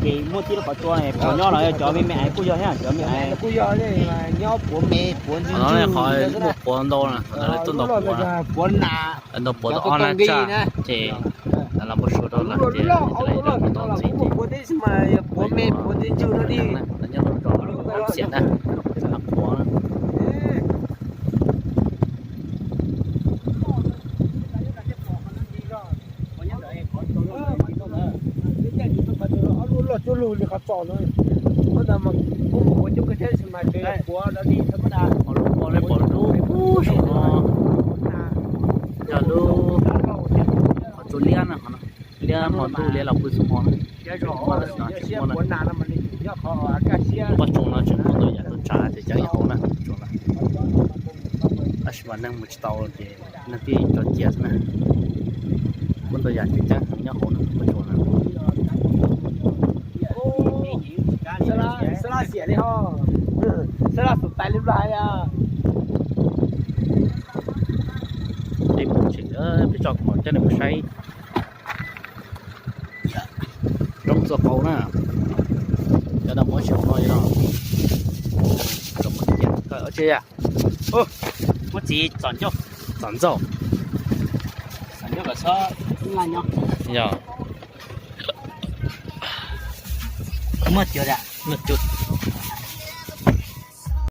Ces muaj tib lub qhov tsua puav nyob los cov me me aiv kuj yog thiab, cov me aiv kuj yog, nyob puav me puav ntxwg ntxwg. Qhov no qhov muaj puav ntau na, qhov no lawv tuaj ntau puav, puav na, ntau puav tau ob nab tsaj ces los npau suav rau lawv tias lawv ntau ntxiv ces puav me puav ntxwg ntxwg no li. Lawv nyob lub zos Hab Xiam na, qhuav loj cuab lug li qhov txos no. Qhov ntawd mas kuj mus puav coob kawg thiab, tab sis mas tseem yog puav li pom lub, saum no yog lub qhov tsua liab na, qhov no liab hmo ntuj liab los pw xwb hmo na. Paj tsoom no tseem muaj ntau yam tuaj tsav ces cov nyob hauv na, paj tsoom na. Tab sis mas neeg mus tsis tau ces neeg thiaj tso cia xwb na. Muaj ntau yam tseem ceeb heev nyob hauv na, paj tsoom na. Xab laj xiam li ho, xab laj xum tais li nplai a. Peb mus tseem, peb tso kom coj nej mus saib roob txua qau na. Cov no muab tsis hauv no li no. Muab txiv txom ntxauj. Yog. Muaj cua, muaj cua.